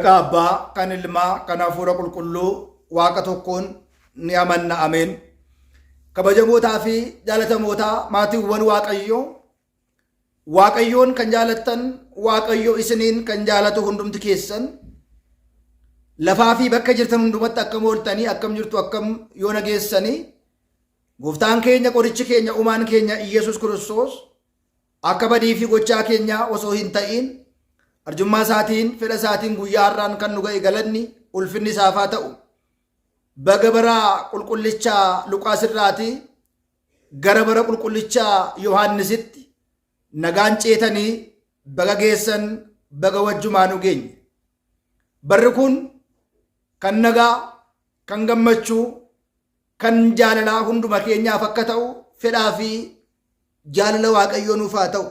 Maqaa Abbaa, kan Ilmaa, kan Hafuura Qulqulluu Waaqa tokkoon ni amanna. Ameen. Kabajamootaa fi jaalatamootaa maatiiwwan Waaqayyoo, Waaqayyoon kan jaalattan, Waaqayyo isiniin kan jaalatu hundumti keessan lafaa fi bakka jirtan hundumatti akkam ooltanii, akkam jirtu, akkam yoo nageessanii? Gooftaan keenya, qorichi keenya, uumaan keenya Iyyasuus Kiristoos akka badii fi gochaa keenyaa osoo hin ta'iin arjummaa isaatiin, fedha isaatiin guyyaa har'aan kan nu ga'e galanni ulfinni isaaf haa ta'u. Baga bara qulqullichaa Luqaas irraatii gara bara qulqullichaa Yohaannisitti nagaan ceetanii baga geessan, baga wajjumaanuu geenye. Barri kun kan nagaa, kan gammachuu, kan jaalalaa hunduma keenyaaf akka ta'u fedhaa fi jaalala Waaqayyoo nuuf haa ta'u.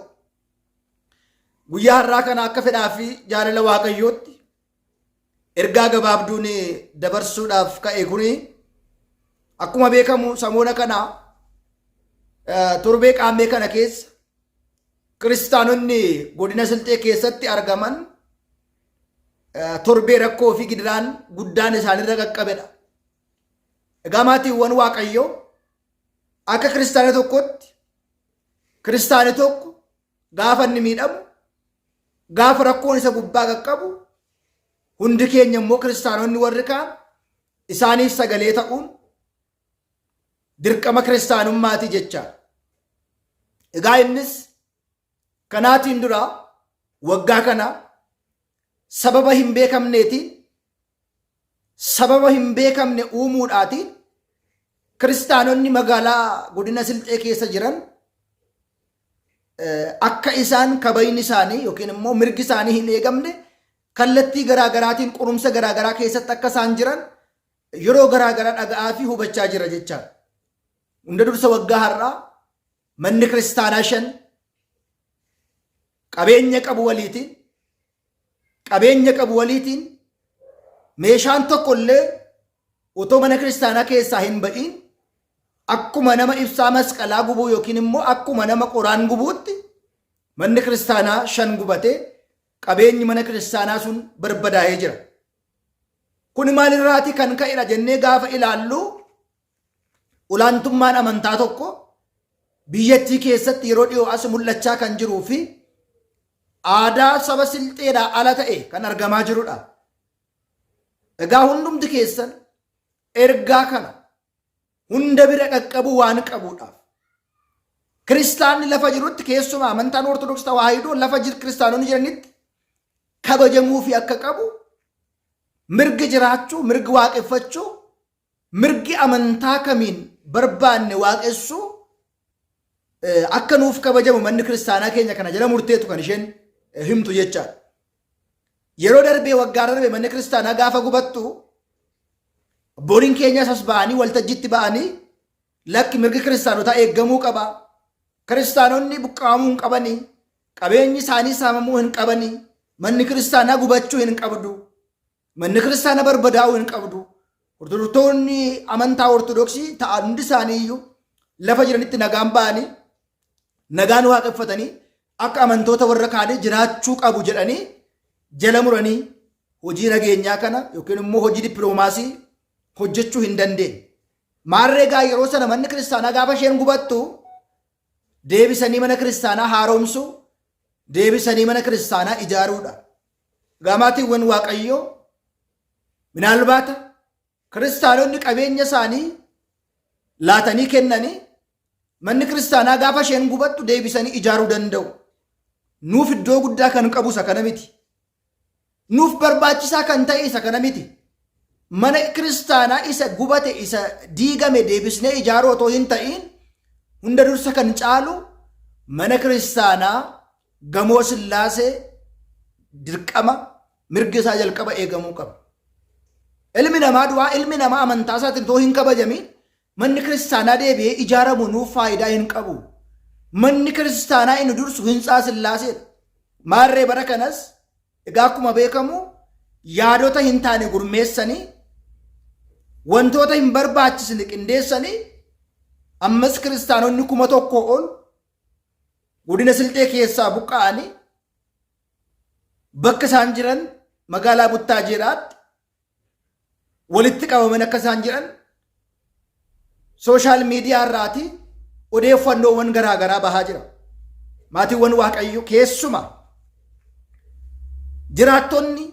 Guyyaa har'aa kana akka fedhaa fi jaalala Waaqayyootti ergaa gabaabduun dabarsuudhaaf ka'e kuni akkuma beekamu samoona kana torbee qaammee kana keessa kiristaanonni godina Silxee keessatti argaman torbee rakkoo fi gidiraan guddaan isaanirra qaqqabedha. Egaa maatiiwwan Waaqayyoo, akka kiristaana tokkotti kiristaani tokko gaafa inni miidhamu, gaafa rakkoon isa gubbaa qaqqabu, hundi keenya immoo kiristaanonni warri kaan isaaniif sagalee ta'uun dirqama kiristaanummaati jechaadha. Egaa innis kanaatiin dura waggaa kana sababa hin beekamneetiin, sababa hin beekamne uumuudhaatiin kiristaanonni magaalaa godina Silxee keessa jiran akka isaan kabajni isaanii yookiin immoo mirgi isaanii hin eegamne, kallattii garaa garaatiin qorumsa garaa garaa keessatti akka isaan jiran yeroo garaa garaa dhaga'aa fi hubachaa jira jechaadha. Hunda dursa waggaa har'aa manni kiristaanaa 5 qabeenya qabu waliitiin, qabeenya qabu waliitiin meeshaan tokko illee otoo mana kiristaanaa keessaa hin ba'iin akkuma nama ibsaa masqalaa gubuu yookiin immoo akkuma nama qoraan gubuutti manni kiristaanaa 5 gubatee qabeenyi mana kiristaanaa sun barbadaa'ee jira. Kun maalirraati kan ka'edha jennee gaafa ilaallu, olaantummaan amantaa tokko biyyattii keessatti yeroo dhiyoo as mul'achaa kan jiruu fi aadaa saba Silxeedhaa ala ta'e kan argamaa jirudha. Egaa hundumti keessan ergaa kana hunda bira qaqqabuu waan qabuudhaaf kiristaanni lafa jirutti, keessumaa amantaan Ortodoksii Tawaahidoo lafa kiristaanonni jiranitti kabajamuu fi akka qabu, mirgi jiraachuu, mirgi waaqeffachuu, mirgi amantaa kamiin barbaanne waaqessuu akka nuuf kabajamu manni kiristaanaa keenya kana jala murteetu kan isheen himtu jechaadha. Yeroo darbee, waggaa darbe manni kiristaanaa gaafa gubattu abbooliin keenyas as ba'anii, waltajjiitti ba'anii, lakki, mirgi kiristaanotaa eeggamuu qaba. Kiristaanonni buqqaamuu hin qabanii, qabeenyi isaanii saamamuu hin qabanii, manni kiristaanaa gubachuu hin qabdu. Manni kiristaanaa barbadaa'uu hin qabdu. Hordoftoonni amantaa Ortodoksii ta'an hundi isaanii iyyuu lafa jiranitti nagaan ba'anii nagaan waaqeffatanii akka amantoota warra kaanii jiraachuu qabu jedhanii jala muranii hojii nageenyaa kana yookiin immoo hojii dippiloomaasii hojjechuu hin dandeenye. Maarree gaa yeroo sana manni kiristaanaa gaafa isheen gubattu deebisanii mana kiristaanaa haaromsuu, deebisanii mana kiristaanaa ijaaruudha. Gaamaatiiwwan Waaqayyoo, minaalbaata kiristaanonni qabeenya isaanii laatanii kennanii manni kiristaanaa gaafa isheen gubattu deebisanii ijaaruu danda'u. Nuuf iddoo guddaa kan qabu isa kana miti. Nuuf barbaachisaa kan ta'e isa kana miti. Mana kiristaanaa isa gubate, isa diigame deebisnee ijaaruu otoo hin ta'iin hunda dursa kan caalu mana kiristaanaa gamoo Sillaasee dirqama mirgi isaa jalqaba eegamuu qaba. Ilmi namaa du'aa, ilmi namaa amantaa isaatiin otoo hin kabajamiin manni kiristaanaa deebi'ee ijaaramu nuuf faayidaa hin qabu. Manni kiristaanaa inni dursu hintsaa Sillaaseedha. Maarree bara kanas egaa akkuma beekamu yaadota hin taane gurmeessanii, wantoota hin barbaachisne qindeessanii ammas kiristaanonni 1000 ol godina Silxee keessaa buqqa'anii bakka isaan jiran magaalaa Buttaajeeraatti walitti qabaman akka isaan jedhan sooshaal miidiyaa irraati odeeffannoowwan garaa garaa bahaa jira. Maatiiwwan Waaqayyo keessuma jiraattonni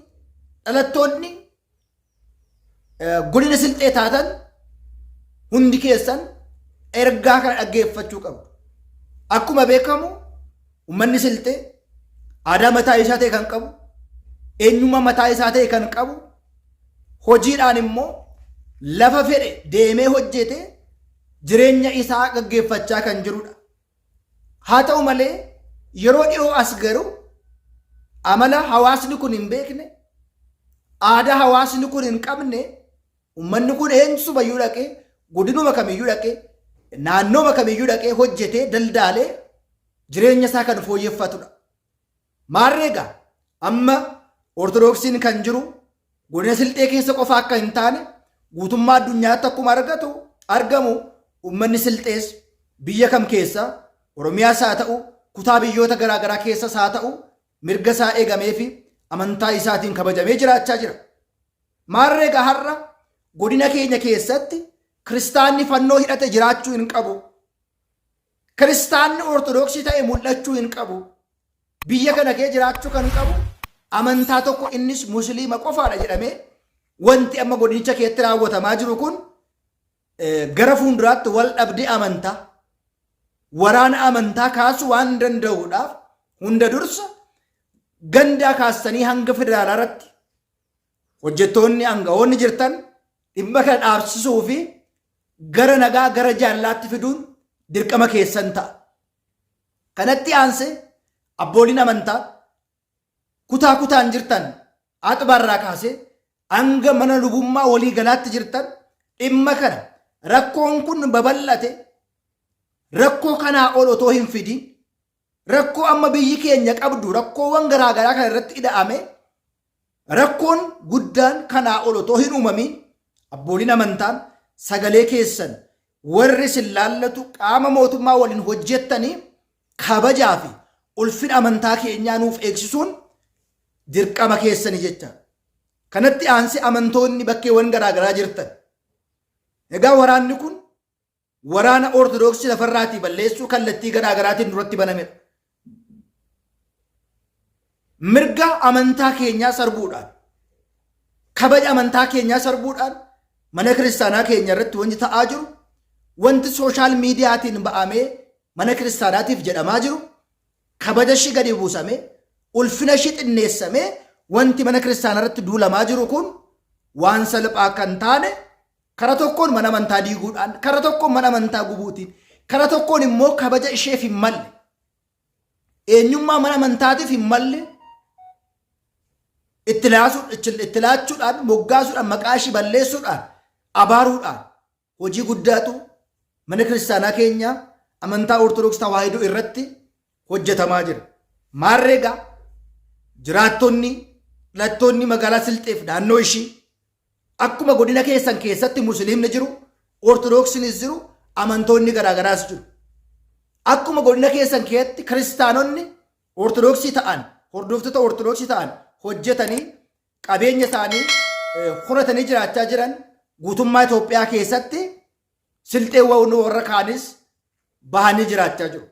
dhalattoonni godina Silxee taatan hundi keessan ergaa kana dhaggeeffachuu qabdu. Akkuma beekamu uummanni Silxee aadaa mataa isaa ta'e kan qabu, eenyummaa mataa isaa ta'e kan qabu, hojiidhaan immoo lafa fedhe deemee hojjete jireenya isaa gaggeeffachaa kan jirudha. Haa ta'u malee yeroo dhiyoo as garuu amala hawaasni kun hin beekne, aadaa hawaasni kun hin qabne, uummanni kun eenyumayyuu dhaqee, godinuma kamiyyuu dhaqee, naannooma kamiyyuu dhaqee hojjetee daldaalee jireenya isaa kan fooyyeffatudha. Maarree egaa amma Ortodoksiin kan jiru godina Silxee keessa qofa akka hin taane guutummaa addunyaatti akkuma argatu argamu uummanni Silxees biyya kam keessa Oromiyaas haa ta'u kutaa biyyoota garaagaraa keessas haa ta'u mirga isaa eegamee fi amantaa isaatiin kabajamee jiraachaa jira. Maarree egaa har'a godina keenya keessatti kiristaanni fannoo hidhate jiraachuu hin qabu. Kiristaanni Ortodoksii ta'e mul'achuu hin qabu. Biyya kana kee jiraachuu kan qabu amantaa tokko innis musliima qofaadha jedhamee wanti amma godinicha keetti raawwatamaa jiru kun gara fuulduraatti wal dhabdee amantaa waraana amantaa kaasuu waan danda'uudhaaf hunda dursa gandaa kaastanii hanga federaalaa irratti hojjettoonni aangawoonni jirtan dhimma kana dhaabsisuu fi gara nagaa gara jaalalaatti fiduun dirqama keessan ta'a. Kanatti aansee abbooliin amantaa kutaa kutaan jirtan axbaarraa kaasee hanga mana lubummaa walii galaatti jirtan dhimma kana rakkoon kun babal'ate rakkoo kanaa ol otoo hin fidin rakkoo amma biyyi keenya qabdu rakkoowwan garaa garaa kana irratti ida'ame Rakkoon guddaan kanaa ol otoo hin uumamiin abbooliin amantaan sagalee keessan warri isin laallatu qaama mootummaa waliin hojjettanii kabajaa fi ulfina amantaa keenyaa nuuf eegsisuun dirqama keessanii jecha. Kanatti aansee amantoonni bakkeewwan garaa garaa jirtan. Egaa waraanni kun waraana Ortodoksii lafarraatii balleessuu kallattii garaa garaatiin duratti banamedha. Mirga amantaa keenyaa sarbuudhaan, kabaja amantaa keenyaa sarbuudhaan mana kiristaanaa keenya irratti wanti ta'aa jiru, wanti sooshaal miidiyaatiin ba'amee mana kiristaanaatiif jedhamaa jiru, kabaja ishii gadi buusamee, ulfina ishii xinneessamee wanti mana kiristaanaa irratti duulamaa jiru kun waan salphaa kan taane Kara tokkoon mana amantaa diiguudhaan, kara tokkoon mana amantaa gubuutiin, kara tokkoon immoo kabaja isheef hin malle, eenyummaa mana amantaatiif hin malle itti itti laachuudhaan, moggaasuudhaan, maqaa ishii balleessuudhaan, abaaruudhaan hojii guddaatu mana kiristaanaa keenya amantaa Ortodoksii Tawaahidoo irratti hojjetamaa jira. Maarree egaa jiraattonni, dhalattoonni magaalaa Silxeef naannoo ishii Akkuma godina keessan keessatti musliimni jiru, ortodoksiinis jiru, amantoonni garaagaraas jiru. Akkuma godina keessan keessatti kiristaanonni ortodoksii ta'an, hordoftoota ortodoksii ta'an hojjetanii qabeenya isaanii horatanii jiraachaa jiran guutummaa Itoophiyaa keessatti silxeewwan warra kaanis bahanii jiraachaa jiru.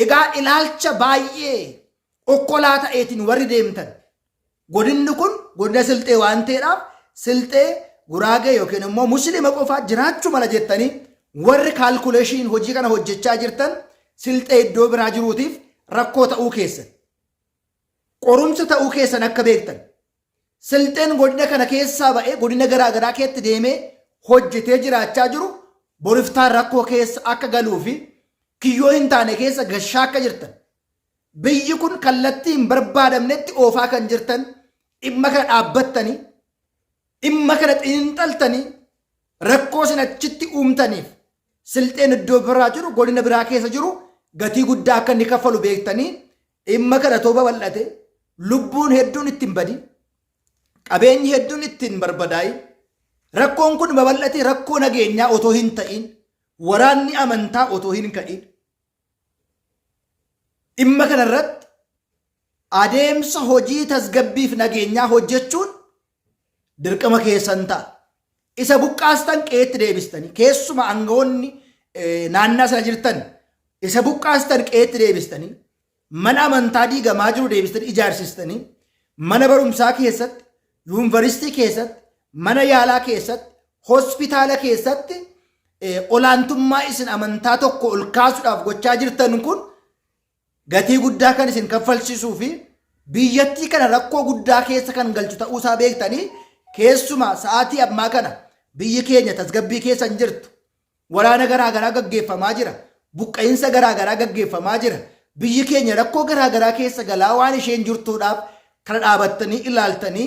Egaa ilaalcha baay'ee okkolaa ta'eetiin warri deemtan godinni kun godina Silxee waan ta'eedhaaf Silxee Guraagee yookiin immoo Musliima qofaa jiraachuu mala jettanii warri kaalkuleeshiin hojii kana hojjechaa jirtan Silxee iddoo biraa jiruutiif rakkoo ta'uu keessan qorumsa ta'uu keessan akka beektan Silxeen godina kana keessaa ba'ee godina garaa garaa keetti deemee hojjetee jiraachaa jiru boriftaan rakkoo keessa akka galuu fi kiyyoo hin taane keessa gashaa akka jirtan biyyi kun kallattii hin barbaadamnetti oofaa kan jirtan dhimma kana dhaabbattanii dhimma kana xiinxaltanii rakkoo isin achitti uumtaniif Silxeen iddoo biraa jiru godina biraa keessa jiru gatii guddaa akka inni kaffalu beektanii dhimma kana too babal'ate lubbuun hedduun ittiin badi qabeenyi hedduun ittiin barbadaa'in rakkoon kun babal'ate rakkoo nageenyaa otoo hin ta'in waraanni amantaa otoo hin ka'in dhimma kana irratti Adeemsa hojii tasgabbiif nageenyaa hojjechuun dirqama keessan ta'a. Isa buqqaastan qe'eetti deebistanii keessuma aangawoonni naannaa sana jirtan isa buqqaastan qe'eetti deebistanii mana amantaa diigamaa jiru deebistanii ijaarsistanii mana barumsaa keessatti, yuunivarsiitii keessatti, mana yaalaa keessatti, hospitaala keessatti olaantummaa isin amantaa tokko ol kaasuudhaaf gochaa jirtan kun gatii guddaa kan isin kaffalchiisuu fi biyyattii kana rakkoo guddaa keessa kan galchu ta'uusaa beektanii keessumaa sa'aatii ammaa kana biyyi keenya tasgabbii keessa hin jirtu. Waraana garaa garaa gaggeeffamaa jira. Buqqa'insa garaa garaa gaggeeffamaa jira. Biyyi keenya rakkoo garaa garaa keessa galaa waan isheen jirtuudhaaf kana dhaabattanii ilaaltanii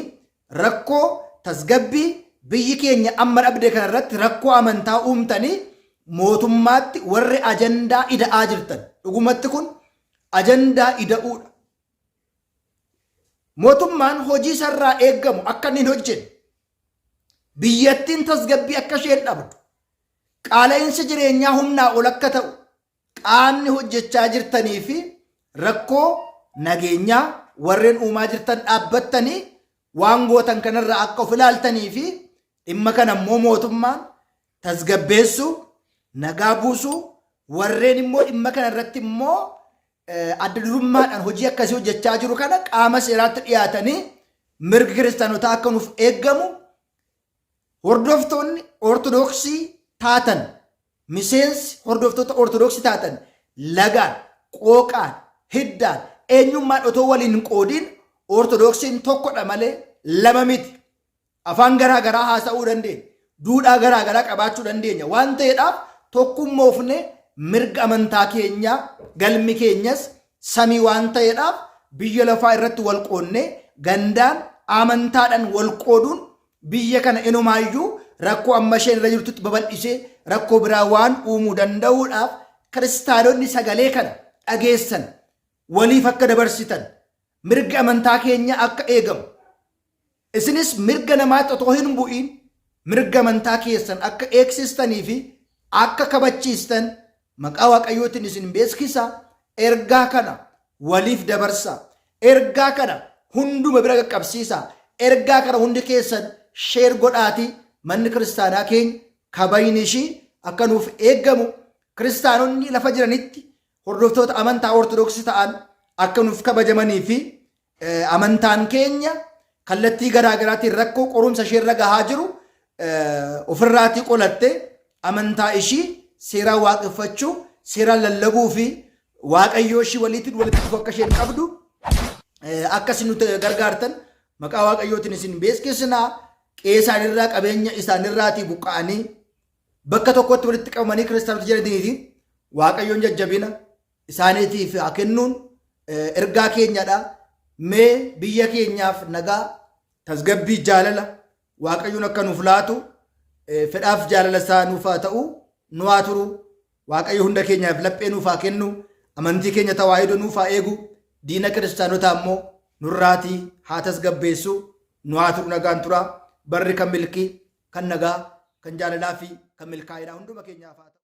rakkoo tasgabbii biyyi keenya amma dhabde kana irratti rakkoo amantaa uumtanii mootummaatti warri ajandaa ida'aa jirtan. Dhugumatti kun ajandaa ida'uudha. Mootummaan hojii isarraa eeggamu akka inni hin hojjenne, biyyattiin tasgabbii akka isheen dhabdu, qaala'insi jireenyaa humnaa ol akka ta'u qaamni hojjechaa jirtanii fi rakkoo nageenyaa warreen uumaa jirtan dhaabbattanii waan gootan kanarraa akka of ilaaltanii fi dhimma kana immoo mootummaan tasgabbeessuu, nagaa buusuu, warreen immoo dhimma kana irratti immoo adda durummaadhaan hojii akkasii hojjechaa jiru kana qaama seeraatti dhiyaatanii mirgi kiristaanotaa akka nuuf eeggamu hordoftoonni ortodoksii taatan, miseensi hordoftoota ortodoksii taatan lagaan, qooqaan, hiddaan, eenyummaan otoo waliin hin qoodiin ortodoksiin tokkodha malee lama miti. Afaan garaa garaa haasa'uu dandeenya. Duudhaa garaa garaa qabaachuu dandeenya. Waan ta'eedhaaf tokkummoofne mirga amantaa keenyaa galmi keenyas samii waan ta'eedhaaf biyya lafaa irratti wal qoodnee gandaan amantaadhaan wal qooduun biyya kana inumaayyuu rakkoo amma isheen irra jirtutti babal'isee rakkoo biraa waan uumuu danda'uudhaaf kiristaanonni sagalee kana dhageessan waliif akka dabarsitan mirga amantaa keenya akka eegamu isinis mirga namaatti otoo hin bu'iin mirga amantaa keessan akka eegsistanii fi akka kabachiistan maqaa Waaqayyootiin isin beeksisa. Ergaa kana waliif dabarsa. Ergaa kana hunduma bira qaqqabsiisa. Ergaa kana hundi keessan share godhaatii manni kiristaanaa keenya kabajni ishii akka nuuf eeggamu kiristaanonni lafa jiranitti hordoftoota amantaa ortodoksii ta'an akka nuuf kabajamanii fi amantaan keenya kallattii garaa garaatiin rakkoo qorumsa isheerra gahaa jiru ofirraatii qolatte amantaa ishii seeraan waaqeffachuu, seeraan lallabuu fi waaqayyoo ishii waliitiin walitti dhufu akka isheen qabdu akka isin nuti gargaartan maqaa waaqayyootiin isin beeksisnaa. Qe'ee isaanirraa qabeenya isaanirraatii buqqa'anii bakka tokkotti walitti qabamanii kiristaanota jiraniif waaqayyoon jajjabina isaaniitiif haa kennuun ergaa keenyadha. Mee biyya keenyaaf nagaa, tasgabbii, jaalala waaqayyoon akka nuuf laatu fedhaaf jaalala isaa nuuf haa ta'u, nu haa turu. Waaqayyo hunda keenyaaf laphee nuuf haa kennu, amantii keenya tawaahidoo nuuf haa eegu, diina kiristaanotaa immoo nurraatii haa tasgabbeessu, nu haa turu nagaan tura. Barri kan milkii, kan nagaa, kan jaalalaa fi kan milkaa'inaa hunduma keenyaaf haa ta'u.